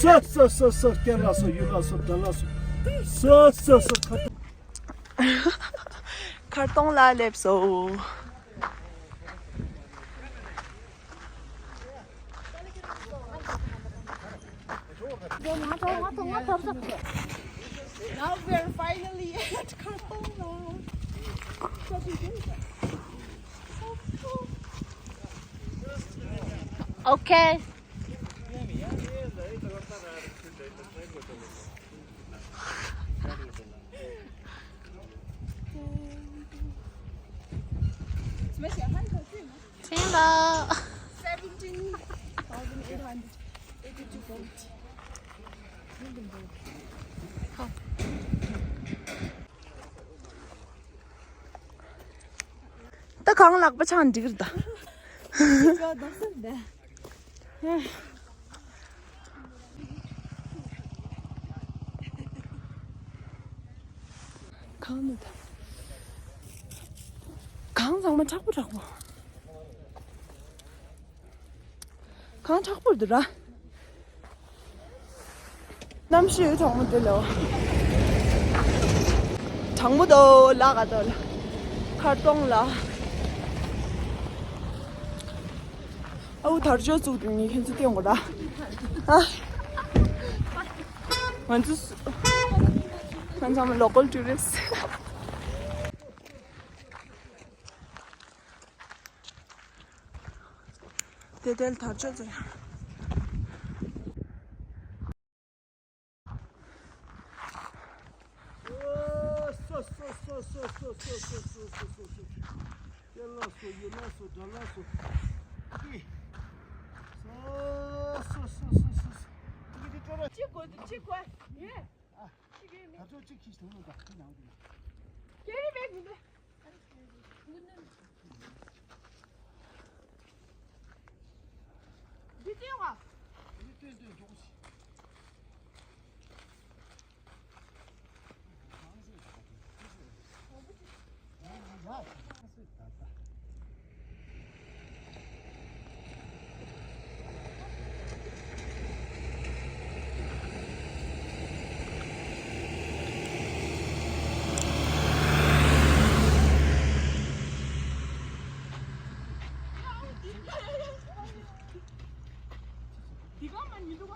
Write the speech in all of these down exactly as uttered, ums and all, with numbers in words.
སོ་སོ་སོ་སོ། སྐྱ་ལ་སོ། ཡུ་ལ་སོ། དགྲ་ལ་སོ། སོ་སོ་སོ། ཁ་ཏོ། མཁར་གདོང་ལ་སླེབས་སོ། Now we're finally at Khartoum. Okay. Simba. Seventeen thousand eight hundred eighty-two point. ད་གང་ལག་པ་འཆང་འགྲིག་རེད་ད། གང་ནས་ད། གང་ཚང་མ་མཁྲེགས་པོ་མཁྲེགས་པོ། གང་མཁྲེགས་པོ་འདུག་ར། གནམ་གཤིས་གྲང་མོ་འདི་ལོ། གྲང་མོ་འདུག་ལ་ག་འདུག་ལ། མཁར་གདོང་ལ། ཨའུ་དར་ལྕོག་བཙུགས་ཏེ་ངས་ཁྱེད་ཚོ་སྟོན་དགོས་ད། ཨ། ང་ཚོ་སུ། ང་ཚང་མ་local tourist། དེ་དེར་དར་ལྕོག་ཚོ་ཡང་། སོ་སོ་སོ། སྐྱ་ལ་སོ། ཡུ་ལ་སོ། དགྲ་ལ་སོ། སོ་སོ་སོ་སོ། ཅི་དགོས་འདུག་ཅི་དགོས། ཡེ། ཨ། ཅི་དགོས་མེད། ད་ཚོ་གཅིག་ཁྱི་ཞིག་འདུག་ལ་ད་ཁྱི་ནང་དུ། ཁྱེད་རིག་པའི་མི་འདུག་འདི་སྟོན་བ། འདི་སྟོན་སྟོན་མགྱོགས་ཤིག་འདི་ག་མ་ཉིན་འདུག་ག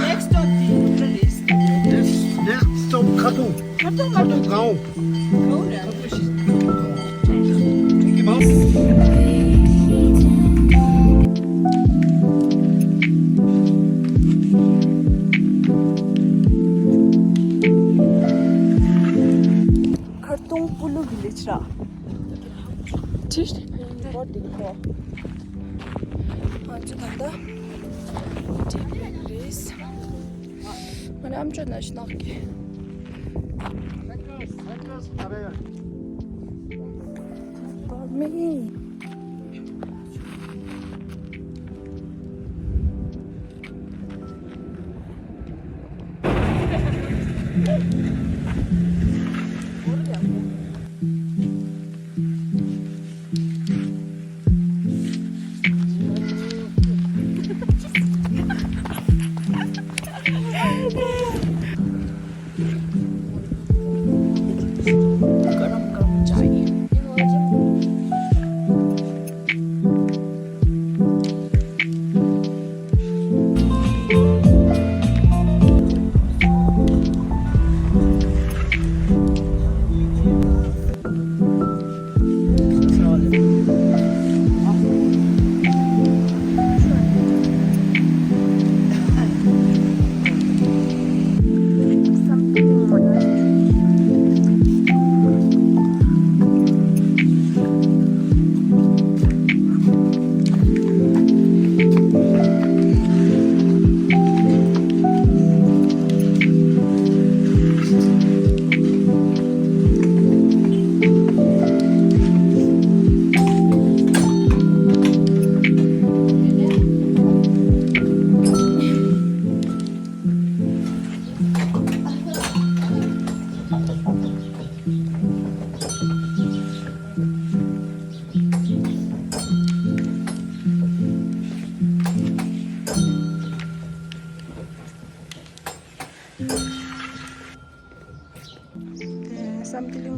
Next stop, the hotel is. Yes, next stop, Khartoum. Khartoum, Khartoum, Khartoum. Gao. Gao, yeah. Thank you, ma'am. མཁར་གདོང་སྤུ་ལུ་village ར། ཁྲིད་འགོ་འདི་ཁོ། ང་ཚོ་ད་ལྟ་ཁྲིད་པའི་རེད། ང་ནི་ཨམ་ཅོག་ནང་བཞིན་ནག་གི། བར་མི།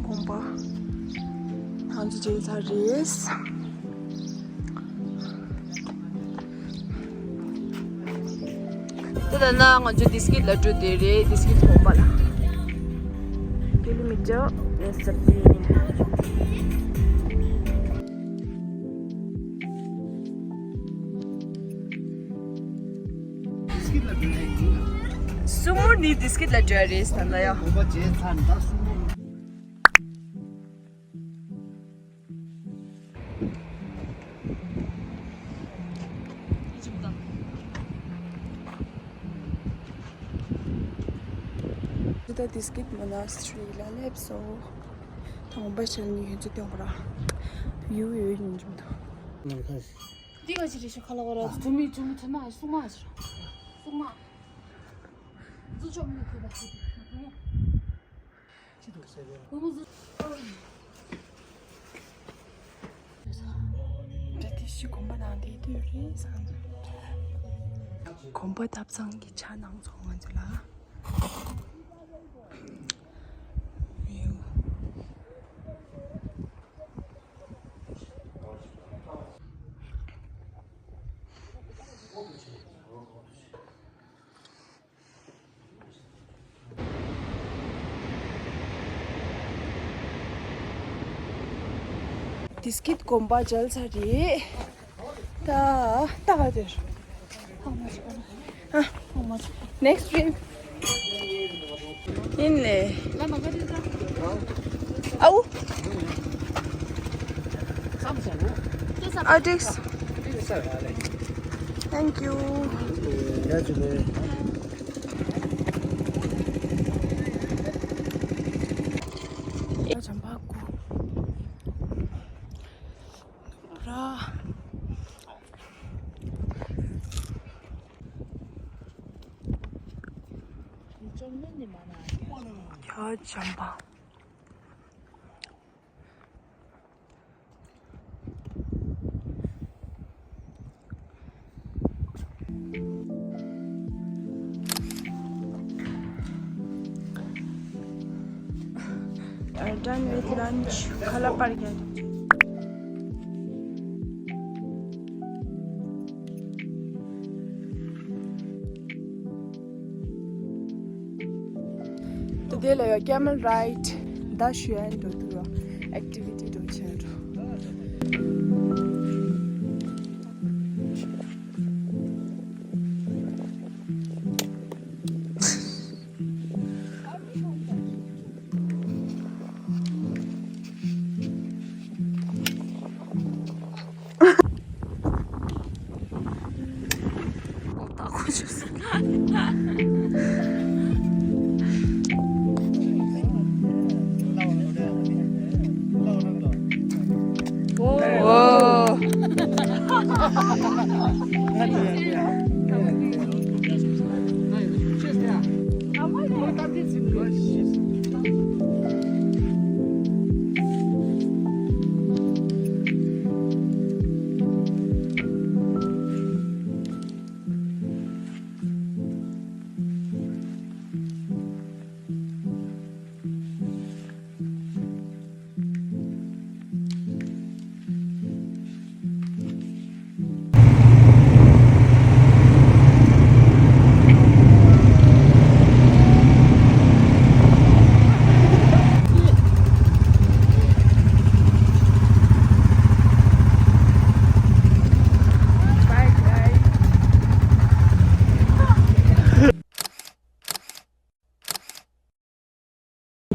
གོམ་པ་ང་ཚོ་མཇལ་ཚར་རེད། ད་ལྟ་ན་ང་ཚོ་ཌི་སི་ཀིཊ་ལ་འགྲོ་བསྡད་རེད། ཌི་སི་ཀིཊ་གོམ་པ་ལ། ཀི་ལོ་མི་ཊར་ལྔ་བཅུ་ཡིན། སྲུ་མོ་ནི་ཌི་སི་ཀིཊ་ལ་འགྲོ་ཡ་རེད་ད་ལྟ་ཡ། ད་ཌི་སི་ཀིཊ་མོ་ནེ་སི་ཊི་རི་ལ་སླེབས་སོང་། ད་ངོམ་པ་ཞལ་ནི་ཡོད་ཚོད་སྟོན་པ་ར། ཡུ་ཡུ་ཡིན་ཅུང་ད། འདི་ག་ཅི་རེད་ཤོ་ཁ་ལ་གོ་ར། ཐུ་མི་ཐུ་མི་ཐུ་མ་སུ་མ་ཞིག་ར། སུ་མ། ཙུ་ཆོ་མི་ཁུ་བ་ཞིག་ད་དེ་ཤི་གོམ་པ་ནང་དེ་དུས་རེད་སང་། གོམ་པ་ཐབ་ཚང་གི་ཆ་ནང་ཚོང་ང་ཚོ་ལ། ཌི་སི་ཀིཊ་གོམ་པ་མཇལ་ཚར་རེད། ད་ད་ག་དེར། ཨ། ནེག་སི་ཊི་ཊི་རིབ། ཡིན་ལེ། ཨའུ། ཨ་ཏིགས། Thank you. ཡ་ཇམ་པ་ཀུ། ར། ཡ་ཇམ་པ། Are done with lunch. ཁ་ལག་པར་རྒྱག་ཏུ་དེ་ལ་ཡ་ཀེ་མལ་རའིཌ་ད་ཞུ་ཡ་འགྲོ་དུ་ཡ་ཨེག་ཊི་བི་ཊི་འགྲོ་བྱས་འགྲོ།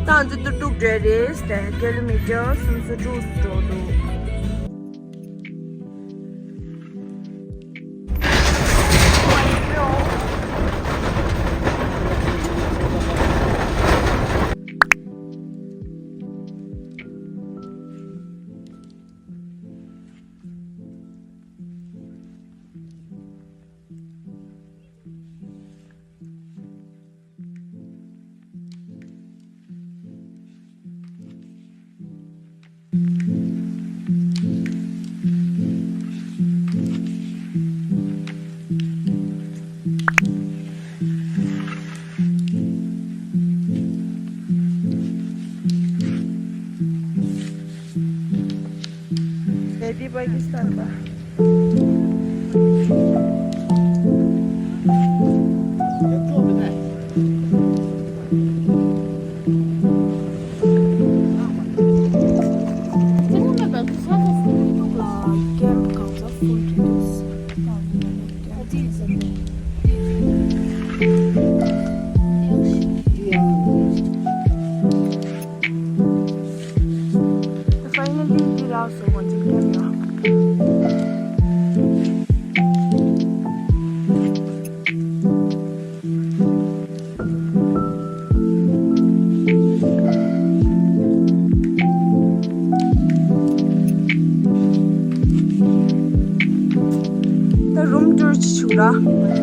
ཏང་ཙི་ཏུ་ཏུག་འདྲ་རེད། ཀི་ལོ་མི་ཊར་སུམ་ཅུ་དྲུག་འགྲོ་འདུག Pakistan का। Finally འདི་རག་སོང་། ང་ཚོ་ཀེམ་ལ། ད་རུམ་ཊུར་ཅིག་བྱུང་ར།